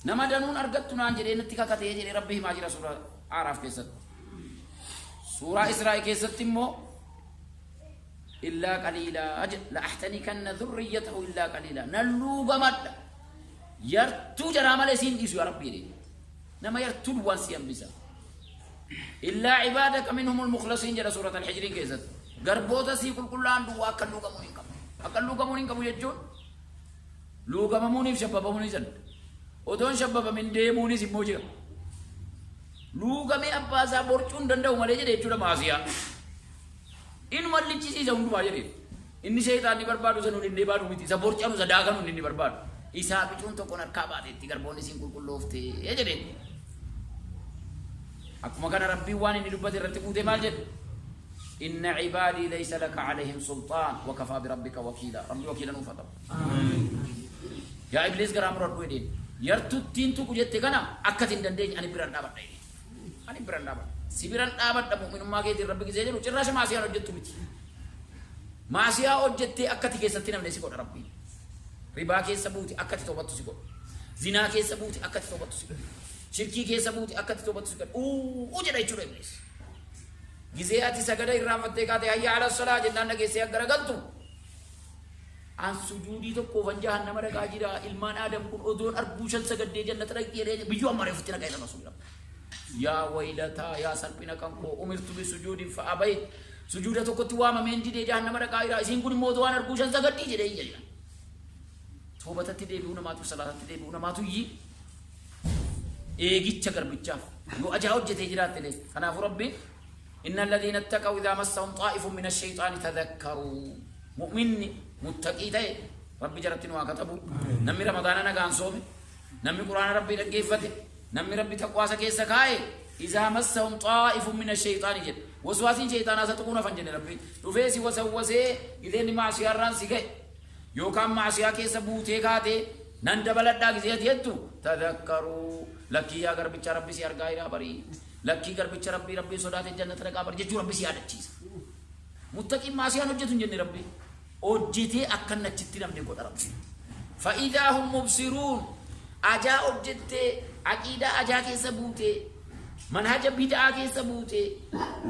Nama danuun argattu naan jedhee natti kakatee jedhee Rabbi himaa jira suuraa Aaraaf keessatti. Suuraa Israa'el keessatti immoo illaa qaliilaa jedha. La'ahtanikanna dhurriyyatahu illaa qaliilaa. Nan luugamadha. Yartuu jaraa malee siin dhiisu yaa Rabbi jedhee. Nama yartuu duwwaan si hambisa. Illaa ibaadaka minhumul mukhlasiin jedha suurat al-Hijriin keessatti. Garboota sii qulqullaa'an duwwaa akka luugamuun hin qabu. Akka luugamuun hin qabu jechuun luugamamuuniif shabbabamuunis adda. Otoon shabbabamin deemuunis immoo jira. Luugamee abbaa isaa borcuu hin danda'u malee jedhe jechuudha maasiyaa. Inuma lichisiisa hundumaa jedhe. Inni sheexaanni barbaadu isa nuun inni baadu miti. Isa borcanu isa daakanu inni barbaadu. Isaa bicuun tokkoon harkaa baateetti garboonni isiin qulqulloofte jedhe. Akkuma kana Rabbiin waan inni dubbate irratti guutee maal jedhe? Inna cibaadii laysa laka alayhim sulxaan wa kafaa birabbika wakiila. Rabbi wakiila nuuf haa ta'u. Yaa Ibliis garaa muradhu jedheen. Yartuttiin tuqu jette kana akka ati hin dandeenye ani biran dhaabadha jedheen. Ani biran dhaabadha. Si biran dhaabadha mu'minummaa keetiin Rabbi gisee jedhu cirraasha maasiyaan hojjettu miti. Maasiyaa hojjettee akka ati keessatti namne si godha Rabbiin. Ribaa keessa buute akka ati toobattu si godha. Zinaa keessa buute akka ati toobattu si godha. Shirkii keessa buute akka ati toobattu si godha. Uuu jedha jechuudha Ibliis. Gizee ati sagada irraanfattee kaate hayya ala salaa jennaan dhageessee akka garagaltu an sujuudii tokkoofan jahannama dhaqaa jira ilmaan aadam kun odoon arguu shan sagaddee jannata dhaqxi jedhee biyyoo amma reefutti naqa jedhan rasuulli rabbi. Yaa waylataa yaa salphina kan koo umirtu bi sujuudin fa abayt sujuuda tokkotti waamameen didee jahannama dhaqaa jira isiin kun immoo odoo waan arguu shan sagaddii jedhee iyya jedhan. Toobatatti deebi'uu namaatu salaatatti deebi'uu namaatu iyyi eegicha garbichaaf yoo ajaa hojjetee jiraatte illee kanaafuu rabbiin inna alladhiina ittaqaw idhaa massahum xaa'ifun min ashayxaani tadhakkaruu mu'minni muttaqii ta'e rabbi jaratti nu haa katabu namni ramadaana nagaan soome namni quraana rabbii dhaggeeffate namni rabbi taqwaasa keessa kaa'e idhaa massahum xaa'ifun min ashayxaani jedhe waswaasiin shayxaanaa isa tuquun hafan jenne rabbiin dhufee si wasawwasee gizeenni maasiyaarraan si ga'e yookaan maasiyaa keessa buutee kaatee nan dabaladhaa gizee ati jettu tadhakkaruu lakkii yaa garbicha rabbi si argaa jiraa barii lakkii garbicha rabbii rabbiin sodaate jannata dhaqaa bari jechuu rabbi si yaadachiisa. Muttaqiin maasiyaan hojjetu hin jenne rabbi hojjetee akka inni achitti namni godha rabbi. Fa'idaa hum mubsiruun ajaa hojjettee aqiidaa ajaa keessa buutee manhaja bid'aa keessa buutee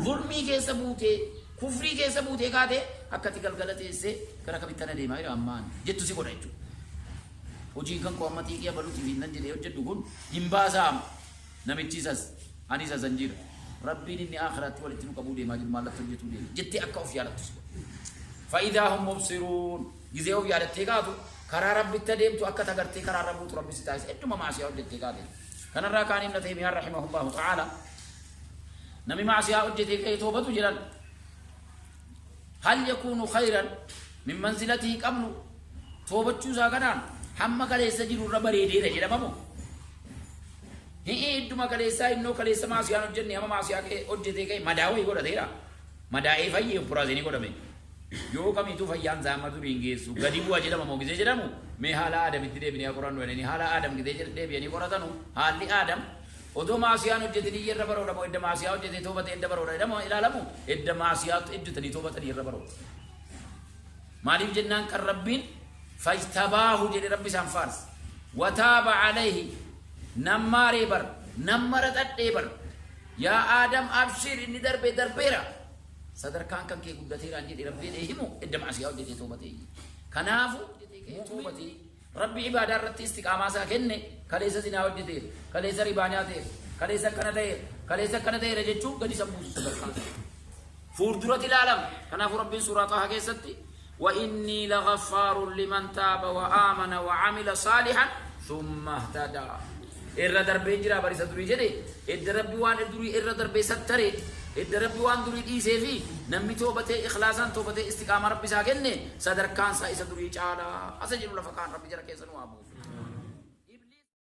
zulmii keessa buutee kufrii keessa buutee kaatee akkati galgala teessee gara kamitti ana deemaa jira ammaan jettu si godha jechuudha. Hojiin kan koo amma xiiqii abaluutii fi nan jedhee hojjedhu kun hin baasaam namichi isas ani isa san jira. Rabbiin inni aakhiraatti walitti nu qabuu deemaa jiru maallatti hojjetuu deema jettee akka of yaadattu si godha. Fa'idaa hum mubsiruun gizee of yaadattee kaatu karaa rabbitti adeemtu akka tagartee karaa irra buutu rabbi si taasisa hedduma maasiyaa hojjettee kaate. Kanarraa kaan Ibn Taymiyyaan rahimahullahu ta'ala namni maasiyaa hojjetee ka'ee toobatu jedhan hal yakuunu khayran min manzilatihi qablu toobachuu isaa kanaan hamma kaleessa jiru irra bareedeera jedhamamu hi'i idduma kaleessaa innoo kaleessa maasiyaan hojjenne hamma maasiyaa ka'e hojjetee ka'e madaa wayii godhateera madaa'ee fayyee operation godhame yoo kamiituu fayyaan isaa amma durii hin geessu gadi bu'a jedhama moo gisee jedhamu mee haala aadamitti deebinee haa qorannu jedhanii haala aadam gisee deebi'anii qoratanu haalli aadam Odoo ma'asiyaan hojjetanii irra baroodha moo edda ma'asiyaa hojjetee toobatee edda baroodha jedhamu ilaalamu edda ma'asiyaa hojjetanii toobatanii irra baroodha. Maaliif jennaan kan Rabbiin fajtabaahu jedhe Rabbi isaan faarse. Wataaba alayhi nammaaree bar nammara xadhee bar yaa Aadam abshir inni darbe darbeera. Sadarkaan kan kee guddateeraan jedhe Rabbi jedhee himu edda ma'asiyaa hojjetee toobatee. Kanaafu toobatee Rabbi ibaadaa irratti istiqaamaa isaa kenne kaleessa zinaa hojjeteera, kaleessa ribaa nyaateera, kaleessa akkana ta'eera, kaleessa akkana ta'eera jechuun gadi isa buusu sadarkaa isaa. Fuulduratti ilaalama. Kanaafuu Rabbiin suuraa Xaha keessatti wa innii lagaffaarun liman taaba wa aamana wa amila saalihan thumma ihtadaa. Irra darbee jira barisa durii jedhe edda Rabbi waan durii irra darbee sattare edda Rabbi waan durii dhiisee fi namni toobatee ikhlaasaan toobatee istiqaamaa Rabbi isaa kenne sadarkaan isaa isa durii caalaa asa jedhu lafa kaan Rabbi jara keessa nu haa buusu.